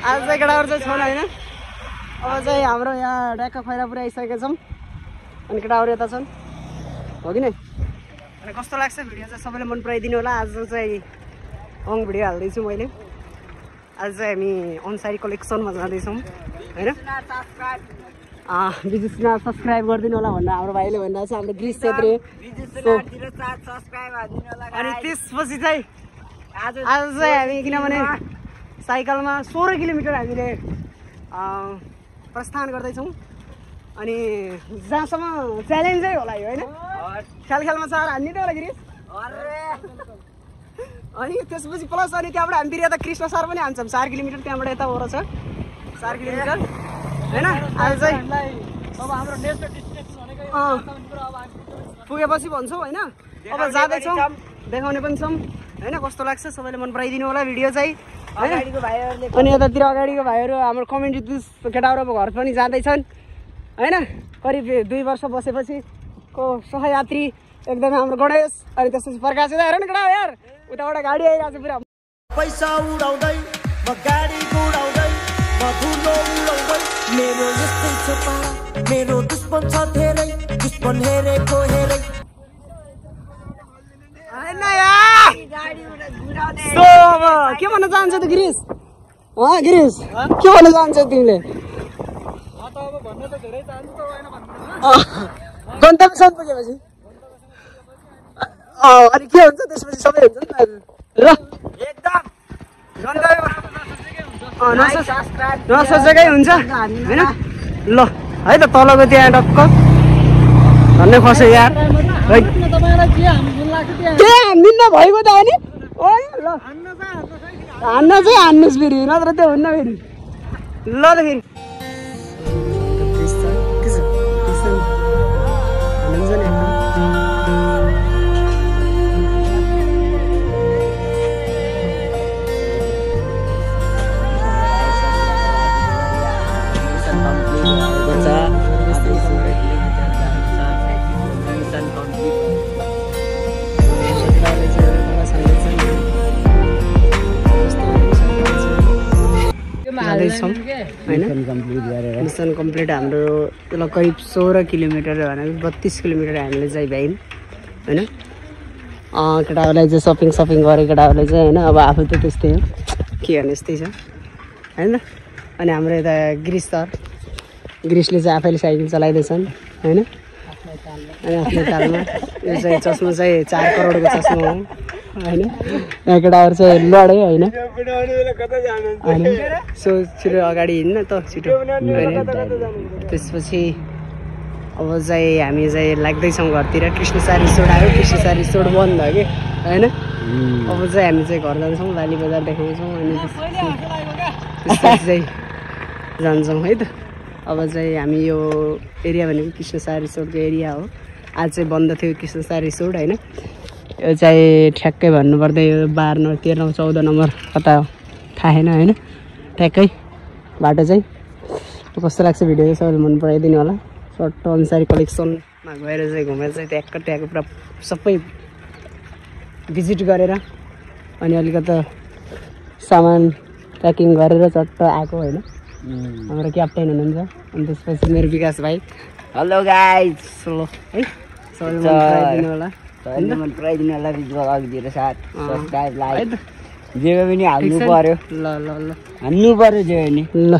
आज चाहिँ केटाहरू चाहिँ छन् होइन। अब चाहिँ हाम्रो यहाँ ड्याक्क खैरा पुरा आइसकेका छौँ अनि केटाहरू यता छन् हो कि नै। अनि कस्तो लाग्छ भिडियो चाहिँ सबैले मन पराइदिनु होला। आज चाहिँ भिडियो हाल्दैछु मैले। आज चाहिँ हामी अन्सारी कलेक्सनमा जाँदैछौँ होइन। बिजुसमा सब्सक्राइब गरिदिनु होला भनेर हाम्रो भाइले भनिरहेको छ, हाम्रो गिरिश छेत्री। अनि त्यसपछि चाहिँ आज चाहिँ हामी किनभने साइकलमा 16 किलोमिटर हामीले प्रस्थान गर्दैछौँ अनि जहाँसम्म च्यालेन्जै होला यो होइन। ख्यालमा चार हान्ने त होला गिरिश। अनि त्यसपछि प्लस अनि त्यहाँबाट हामी फेरि यता कृष्ण सर पनि हान्छौँ 4 किलोमिटर, त्यहाँबाट यता ओर छ 4 किलोमिटर होइन। आज चाहिँ अब हाम्रो नेक्स्ट डेस्टिनेसन भनेको पुगेपछि भन्छौँ होइन। अब जाँदैछौँ, देखाउने पनि छौँ होइन। कस्तो लाग्छ सबैले मन पराइदिनु होला भिडियो चाहिँ अगाडिको भाइहरूले। अनि यतातिर अगाडिको भाइहरू हाम्रो कमेन्टी केटाहरू अब घर पनि जाँदैछन् होइन। करिब 2 वर्ष बसेपछिको सहयात्री एकदमै हाम्रो गणेश। अनि त्यसपछि प्रकाश हेर न केटा यार, उताबाट गाडी आइरहेको छ पुरा। पैसा उडाउँदै म गाडी उडाउँदै म धुलो उडाउँदै मेरो यस्तै छ पारा, मेरो दुश्मन छ धेरै, दुश्मन हेरेको हेरै होइन यार। के भन्न चाहन्छौ त गिरिश? गिरिश के भन्न चाहन्छौ तिमीले? गन्तव्यसम्म पुगेपछि अनि के हुन्छ त्यसपछि सबै हुन्छ नि र एकदम नसोचेकै हुन्छ होइन। ल है त तलको त्यहाँ टक्क धन्य खस्यो यार। के हान्दिन भएको त अनि ल हान्न चाहिँ हान्नुहोस् फेरि, नत्र त्यो हुन्न फेरि। ल त फेरि मिसन कम्प्लिट हाम्रो त्यसलाई करिब 16 किलोमिटर भनेको 32 किलोमिटर हामीले चाहिँ भ्यायौँ होइन। केटाहरूलाई चाहिँ सपिङ गरे केटाहरूलाई चाहिँ होइन। अब आफू त त्यस्तै हो, के गर्ने यस्तै छ होइन। अनि हाम्रो यता गिरिश सर, गिरिशले चाहिँ आफैले साइकल चलाइदिएछन् होइन। अनि आफ्नो तालमा यो चाहिँ चस्मा चाहिँ 4 करोडको चस्मा हो होइन। यहाँ केटाहरू चाहिँ लडे होइन। अनि सो छिटो अगाडि हिँड्न त छिटो होइन। त्यसपछि अब चाहिँ हामी चाहिँ लाग्दैछौँ घरतिर। कृष्णसार रिसोर्ट आयो, कृष्णसार रिसोर्ट बन्द भयो कि होइन। अब चाहिँ हामी चाहिँ घर जान्छौँ, लाली बजार देखाउँछौँ अनि त्यसपछि चाहिँ जान्छौँ है त। अब चाहिँ हामी यो एरिया भनेको कृष्णसार रिसोर्टको एरिया हो। आज चाहिँ बन्द थियो कृष्णसार रिसोर्ट होइन। यो चाहिँ ठ्याक्कै भन्नुपर्दा यो 12 नम्बर 13 नम्बर 14 नम्बर कता हो थाहा छैन होइन। ठ्याक्कै बाटो चाहिँ कस्तो लाग्छ भिडियो चाहिँ सबैले मन पराइदिनु होला। सर्ट अनुसारी कलेक्सनमा गएर चाहिँ घुमेर चाहिँ ट्याक्क पुरा सबै भिजिट गरेर अनि अलिकति सामान प्याकिङ गरेर चट्ट आएको होइन। हाम्रो क्याप्टेन हुनुहुन्छ अनि त्यसपछि मेरो विकास भाइ। हेलो गाइस, ल है सबैले मन पराइदिनु होला। मन पराइदिनु होला। भिडियो अघितिर साथ सब्सक्राइब लाइक जे पनि हाल्नु पर्यो। ल ल ल हान्नु पर्यो जे पनि ल।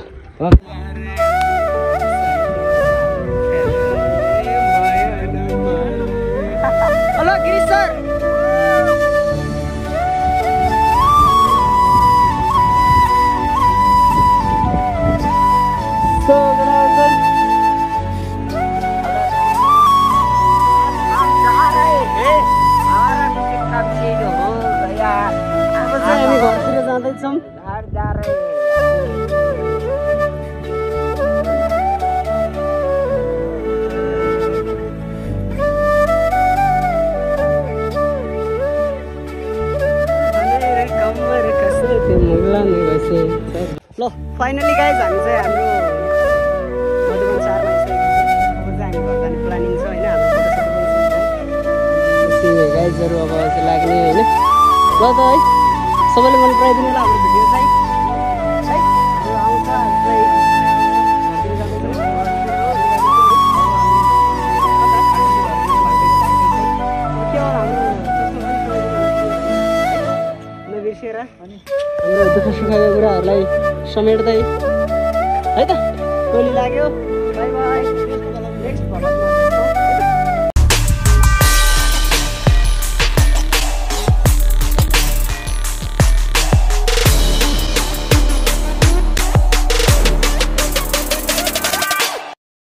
Hello Girish sir. हामी घरतिर जाँदैछौँ। ल फाइनली गाइज हामी चाहिँ हाम्रो मधुबन सहरमा आइसकेको छ। अब चाहिँ हामी घर जाने प्लानिङ छ होइन। हाम्रो फोटोसोटो गाइजहरू अब लाग्ने होइन। ल त है सबैले मन पराइदिनु होला हाम्रो भिडियो चाहिँ है। नबिर्सेर हाम्रो दुःख सुखका कुराहरूलाई समेट्दै है त टोली लाग्यो